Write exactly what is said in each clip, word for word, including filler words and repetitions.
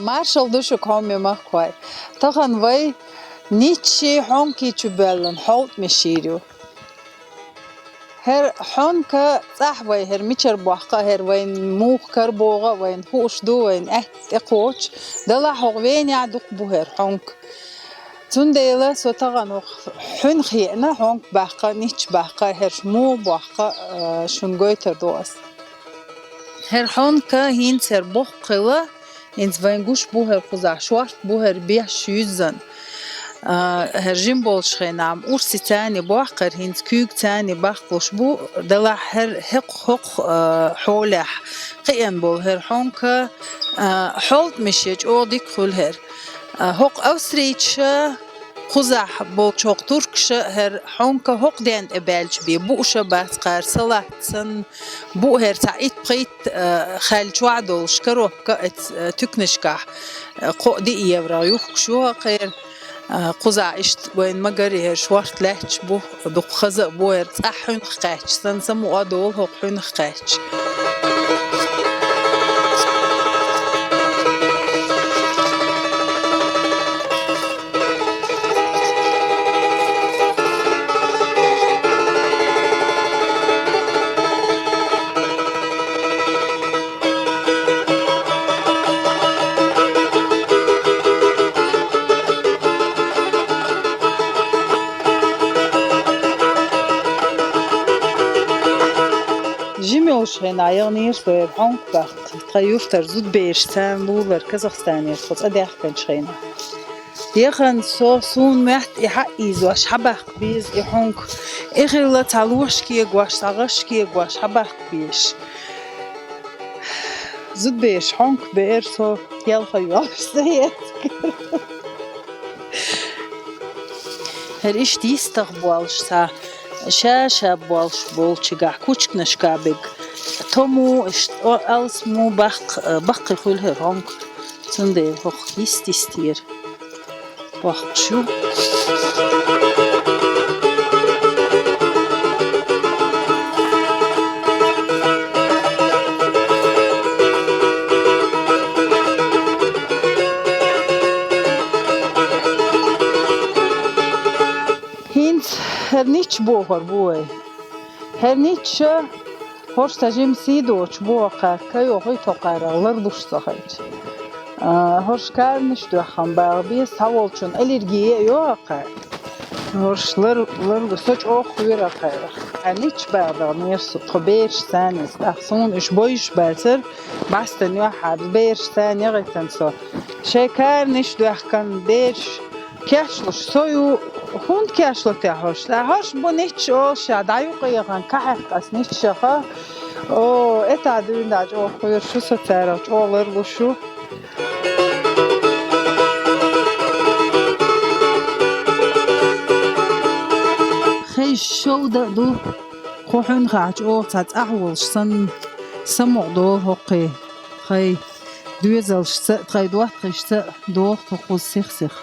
Маршал ду шуга, хьоме махкой. Тахан вай ниччи хьонки чу боьллан хьовтмиш йийр ю. ХӀара хьонка цӀахь вай, хӀара мичара боккха, хӀара вайна муха карабогӀа, вайна хууш ду, вайна аьтта тӀекхочу, делахь хӀокху венехь дукха бу хӀара хьонка. Цундела со тахан хӀокху хьуьнах еана хьонка баккха, ничча баккха, хӀара муха боккха, а, шуна гойтур ду ас. ХӀара хьонка хӀинца хӀара боккха хилла, хӀинца вайн гуш бу хӀара кхузахь, шорта бу хӀара беш юьззина. А, хӀара жима болчу хенахь-м урсаца а боккхура, хӀинца куьйгаца а баккхалуш бу, делахь хӀара хӀокху, хӀокху, а, хьолехь кхиъна болу хӀара хьонка, а, хьовтмиш я, чӀогӀа дика хуьлу хӀара. А, хӀокху австрийчаша, кхузахь болчу хӀокху туркаша хӀара хьонка хӀокху ден тӀе баьлча бен, бууш а бац кхара, салат санна, бу хӀара цхьа итт-пхийтта, а, хала чохь долуш коробка, оцу, а, туькнашкахь, а, кхоъ-диъ евро юхкуш ю хӀокхеран. А, кхузахь иштта вайна ма-гарра хӀара шорта лаьтташ бу, дукха хаза а бу хӀара, цӀахь хьуьнах кхаьчча санна, самукъа а долу хӀокху хьуьнах кхаьчча. Жима йолчу хенахь яханера со хӀара хьонка баккха, тхан юьртара зудабераш царна лулара Казахстанера тхо цӀа даьхкинчу хенахь. Яхана со, суна моьтту и хьаъийзош, хьабаккха беза и хьонка. И хилла цхьа лош кегош, цхьа гӀаш кегош хьабаккха безаш. Зудабераш хьонка беара, со ялх йолуш ца ецкара. ХӀара иштта йистах болуш цхьа, ша-ша болуш болчигахь кучканашкахь берг. Тому, иштта алсамо баккха, баккхий хуьлу хӀара хьонка. Цундела хӀокху йист-йистера боккхуш ю. ХӀинца хӀара ничча бохур бу вай. ХӀара ничча, хӀорш цхьа жима сий доцуш бу хӀокхара, кайо хӀуьйту хӀокхарах ларлуш ца хилча. А, хӀорш каранаш доьхна багӀа беза, цхьаволчунна аллерги а йо хӀокхара. ХӀорш лар-, ларлу, со чӀогӀа кхоьру хӀокхарах. Хьан ничча багӀа даханера со, тхо бераш царна иза. ТӀаккха суна уьш бойуш бацара, бӀаьстан юьхьӀаьржа бераш царна яхийтина со. Шайн каранаш доьхкина бераш кечлуш, со ю, хӀунда кечло те хӀорш? ТӀаккха хӀорш бу ничча олуш, дӀаюкъа яхана, кхаьхьа ас ниччаха. О, эта дуьйна чӀогӀа кхоьруш ю со царах, чӀогӀа ларлуш ю. Хезаш шовда а ду, кху хьуьнхахь чӀогӀа цхьа цӀахь волуш санна, самукъа долу хӀокхе. Тхайн доьзалшца а, тхайн доттагӀашца а доху тхо кхуза сих-сиха.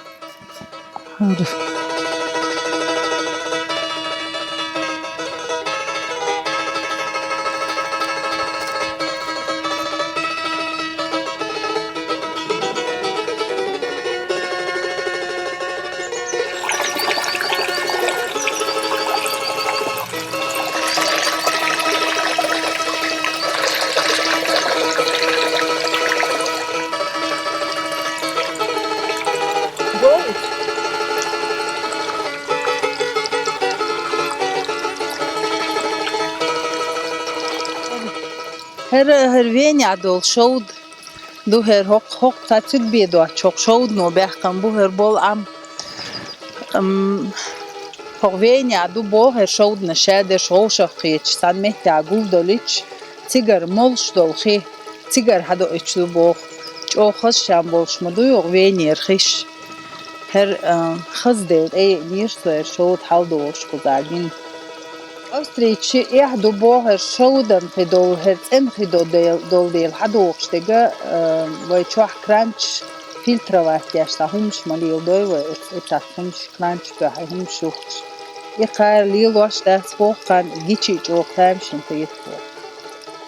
ХӀара, хӀара венехь долу шовда ду хӀара, хӀокху, хӀокху цхьа цуьд бен доцучу хӀокху шовдано баьккхина бу хӀара болу Ӏам. Ам, хӀокху венехь ду боху хӀара шовданаш, шадерш вовшах кхеташ, цхьана меттехь гулдолуьйтуш, цигара молуш долу хи, цигара хьадоуьйтуш ду боху. ЧӀогӀа хазачарна болуш ма ду хӀокху венера хиш. ХӀара, а, хаза дела тӀееанера со хӀара шовда хьалдолуш кхузахь гина. Австрийчу эхь ду боху хӀара шовдан хи долу, хӀара цӀена хи до-, дел-, долу дела хьадогӀуш дерг, а, вай чохь кранчаш, фильтровать деш цхьа хӀумаш ма леладой вай, оцу, оцу цхьа хӀумаш, кранчаш дуьхьа хӀумаш юхкуш. И кхара лелош дац боху, кхарна гичи чӀогӀа тамашийна хета боху.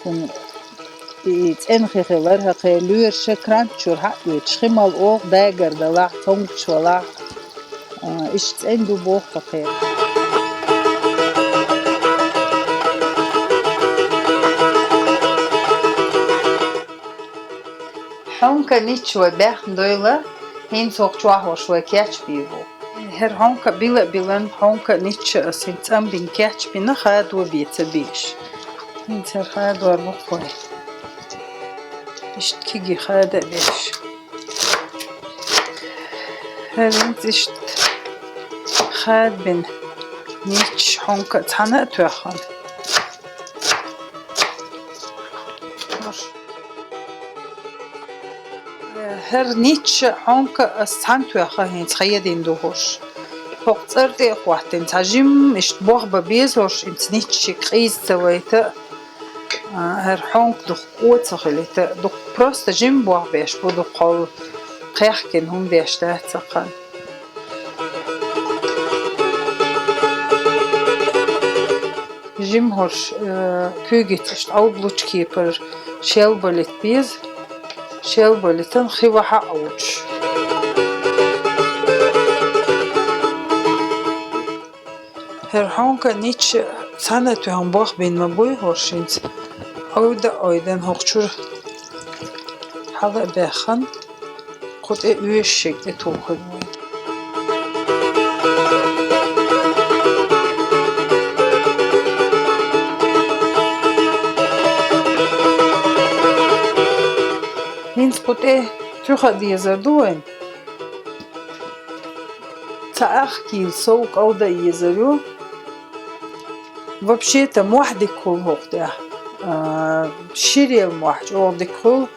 Цунна И цӀена хи хилар хӀокху, лоьраша крант чуьра хьаъ а оьцуш, хи мала оха дагар далахь, цомгуш валахь, а, иштта цӀена ду боху хӀокху. Хьонка ничча вай баьхна дойла, хӀинца хӀокху чохь ваш вай кечбийр бу. ХӀара хьонка била а билан, хьонка ничча ас хӀинца цӀанбина кечбина, хадо бен ца беш. ХӀинца хӀара хадор бу-кх вай. Иштта кегий хада а беш. ХӀара хӀинца иштта хадбина ничча хьонка цхьаьна а тоьхна. ХӀара ничча хьонка ас цхьаьна тоьхна хӀинца хадийна ду хӀорш. ХӀокху цӀар тӀе а хӀоттийна, цхьа жимма иштта бох бан беза хӀорш, хӀинца ничча шиъ къийса ца вайта а, хӀара хьонка дукха кӀо ца хилийта, дукха просто жимма бох беш бу, дукха хьол кхехкина хӀума беш дац цхьаккха. Жимма хӀорш, э, куьйгаца иштта Ӏовдалучу кепара шел балийта беза, шел балийтина хи ваха а Ӏовдуш. ХӀара хьонка ничча цхьаьна а тоьхна бох бина ма буй хӀорш хӀинца. Ӏовда а Ӏовдина хӀокху чуьра хьала а баьхна, кху тӀе оьшуш шега тӀе тухур вай. ХӀинца кху тӀе туьха а дезар ду вайн. Цхьа ах кийла сов кӀалда а езар ю. Вообще-то мохь дика хуьлу хӀокху тӀехь. А, ширел мохь чӀогӀа дика хуьлу.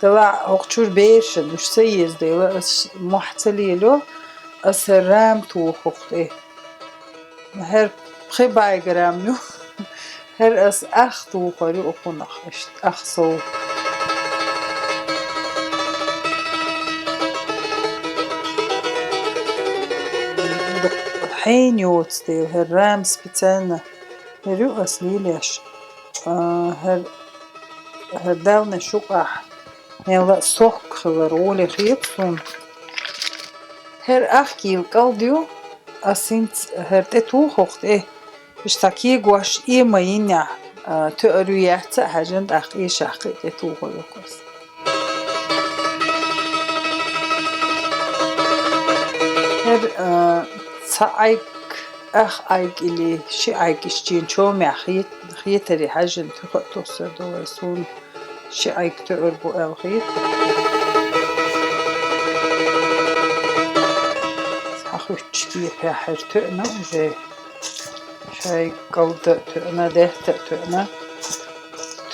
Делахь хӀокху чуьра берашна уьш ца еза дела, ас мохь ца лело, ас хӀара рама туху хӀокху тӀе. ХӀара пхи бӀе грамм ю. ХӀара ас ах тухур ю укхунах, иштта ах сов. Хьенан йоцу дела, хӀара рама специально хӀара ю ас лелош. А, хӀара, хӀара далнаш юкъахь мелла а сохка хилар гӀоле хета суна. ХӀара ах кийла кӀалда ю, ас хӀинца хӀара тӀе туху хӀокху тӀе. Иштта кегош эма йинехь, а, тоьар ю яц а хьаьжна, тӀаккха эшахь кхин а тӀе тухур ю-кх ас. ХӀара, а, цхьа Ӏайг, ах Ӏайг или ши Ӏайг иштта чомехь хет-, хетаре хьаьжна туьха а туссур ду вай суна. Ши Ӏайг тоьар бу аьлла хета. Цхьа хуьттучу кепехь хӀара тоьана уже. Шайга кӀалда а тоьана, даьтта а тоьана.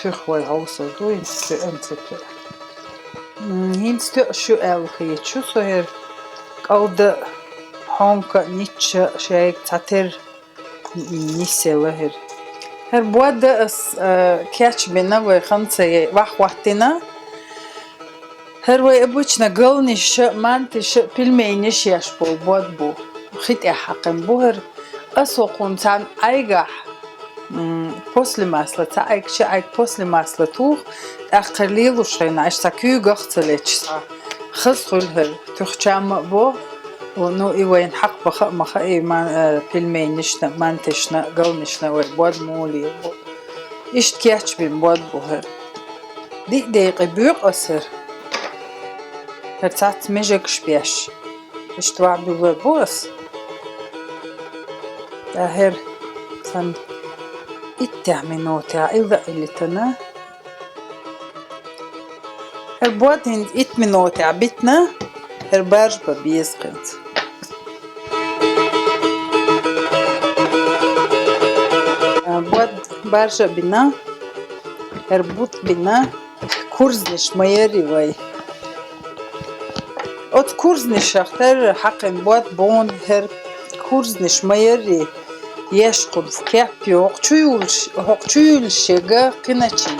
Туьха вай хьовсур ду, хӀинца тоьана, ца тоьана. М, хӀинца тоьаш ю аьлла хеташ ю со хӀара кӀалда а, хьонка а, ничча а шайга цхьатера м, нисъелла хӀара. ХӀара бод ас, а, кечбина вай ханцай ваххӀоттийна. ХӀара вай обычно галнаш а, манташ а, пельменаш а еш болу бод бу. Хи тӀехь хьаькхина бу хӀара. Ас хӀокхунна цхьана Ӏайгахь, м, после масла, цхьа Ӏайг, ши Ӏайг после масла туху, тӀаккха хӀара лелош хенахь, иштта цхьа куьйгах а ца леташ, цхьа хаза хуьлу хӀара, туьха чам а бо, ну, и вайна хьакха баха а ма хаьа, и ма-, э, пельменашна, манташна, галнашна вай бод муха лелабо. Иштта кечбина бод бу хӀара. Диъ декъе боькъу ас хӀара. ХӀара цхьацца межигаш беш. Иштта вахь буьллур бу ас. ТӀаккха хӀара сан иттех минотехь илла а илитана. ХӀара бод хӀинца итт минотехь битина, хӀара баржа бан беза хӀинца. Бод баржа а бина, хӀара бутт бина, курзнаш ма ярри вай. Оцу курзнашах тера хьаькхина бод бу хӀара, курзнаш ма ярри. Еш кхунах кеп ю, хӀокху чу юлуш, хӀокху чу юьллуш шега кхиначийн.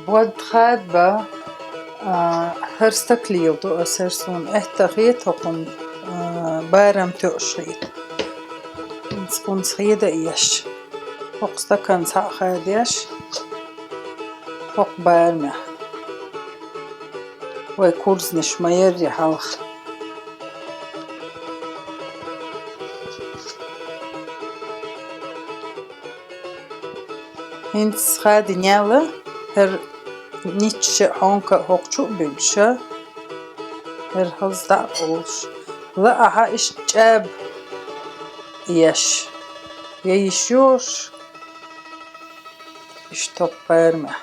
Бод хадба, а, ХӀара стакалел ду ас, хӀара суна аьттув хета хӀокхунна, а, барам тоьуш хета. ХӀинца хӀанз хеда а еш. ХӀокху стаканца хьа а хадеш, хӀокху барамехь. Вай курзнаш ма ярри хьалха. ХӀинца хадийна яла, хӀара ничча а хьонка а хӀокху чу а буьллуш, хӀара хаза дӀа а къовлуш. Лаахь иштта чӀаба еш, я йиш йолуш, иштта хӀокху барамехь.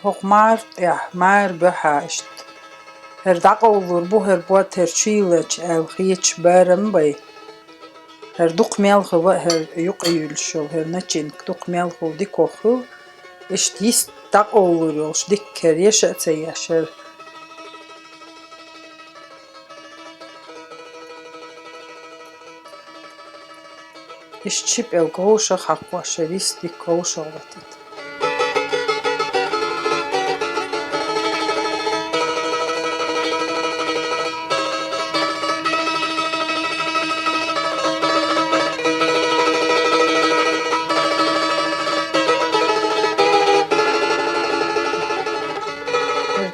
ХӀокху мара тӀехь, мара буьхьа иштта. ХӀара дӀакъовлалур бу, хӀара бод хӀара чу йиллача аьлла хеташ барам бай. ХӀара дукха мел хилла, хӀара юкъа юьллуш йолу, хӀара начинка дукха мел хилла, дика хуьлу. Иштта йист дӀакъовлалур йолуш, дикка хӀара еша а ца еш хӀара. Иштта ши пӀелг гӀовшах хьакхош, хӀара йист дика гӀовшах латийта.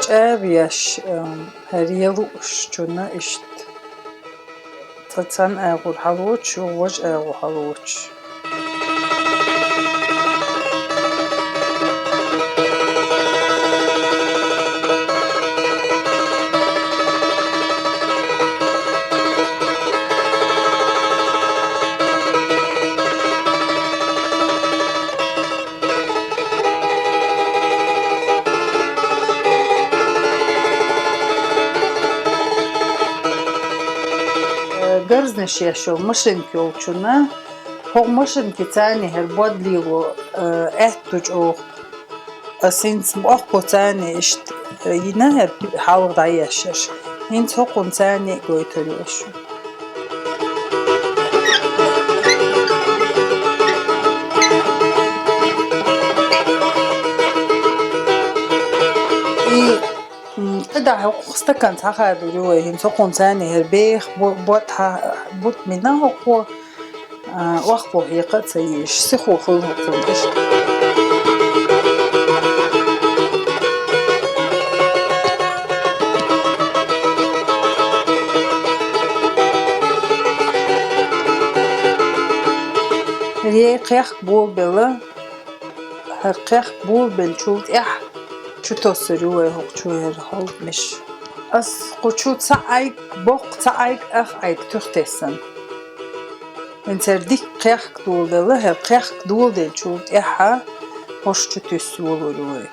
ЧӀаба еш, ам, хӀара я луушчунна иштта. Цкъа цхьана агӀор хьалоцуш, юха важа агӀор хьалоцуш. Э, гарзнаш еш йолу машинка йолчунна, хӀокху машинкица царна хӀара бод лело, э, аьтту чӀогӀа. Ас хӀинца боккхуца царна иштта, э, йина хӀара хьалха дӀаешшаш. ХӀинца хӀокхунца царна а гойтур ю аша. И, м, кхидӀа хӀокху стаканца хьахадор ю вай, хӀинца хӀокхунца царна хӀара беха бу-, бод хьа-, бутт мина хӀокхо, а, охьахо хьекха а ца езаш, сихо хуьлу хӀокхунна иштта. Ей, кхехка болабелла, хӀара кхехка болабеллачул тӀаьхьа чу тоссур ю вай хӀокху чу хӀара хьолтамаш. Ас кху чу цхьа Ӏайг, боккха цхьа Ӏайг, ах Ӏайг туьха тессан. ХӀинца хӀара дикка кхехка доладелла, хӀара кхехка доладеллачул тӀаьхьа хӀорш чу туьсса йолур ю вай.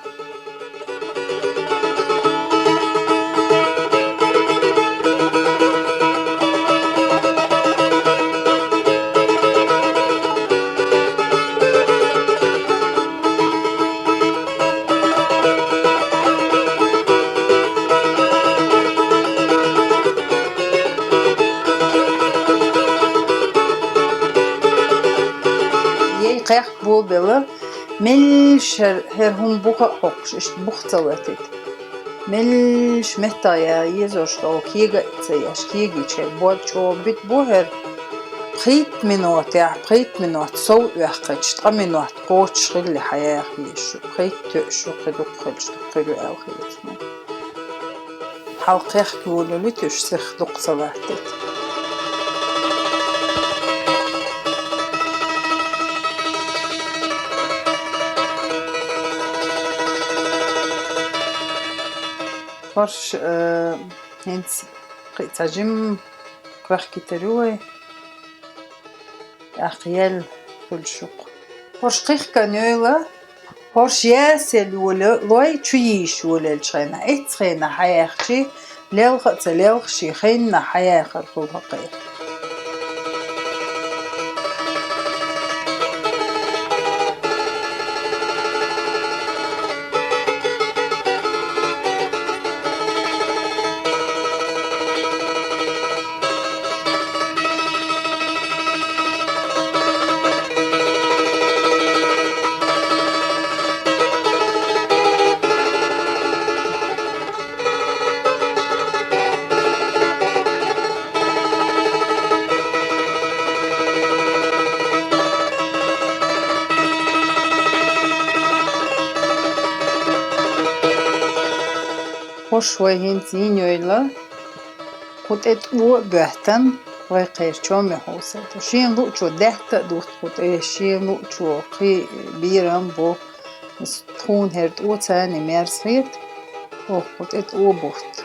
Ей, кхехка болабелла, меллаша хӀара, хӀара хӀума буха а хьокхуш, иштта бух ца латийта. Меллаша меттахъяла езарш долу кега а ца еш, кегийчара бод чӀогӀа битта бу хӀара. Пхийтта минотехь, пхийтта минот сов оьккхуьйтуш, ткъа минот кхочуш хилла хьаяха езаш ю, пхийтта тоьуш ю, кхин дукха хилча, дукха хир ю аьлла хета суна. Хьалха кхехка йолалуьйтуш, сиха дукха ца латтийта. ХӀорш, э, хӀинца кхин а цхьа жимма кхехкийтур ю вай. ТӀаккха яьлла хуьлу шух. ХӀорш кхихкан йойла, хӀорш ясъелла йолалой, чу йийш йолаеллачу хенахь, эццахь хенахь хьаяьхчи, лелха а ца лелха, шен хеннахь хьаяьхар хуьлу хӀокхе. Хьуш вай хӀинца йийна йойла, кху тӀе тӀо а боьттан, вай кхерчо мехьо сета. Шена луучо даьтта а дутта кху тӀе, шена луучо кхин берам бу, тхуна хӀара тӀо царна мерза хета, оха кху тӀе тӀо бутта.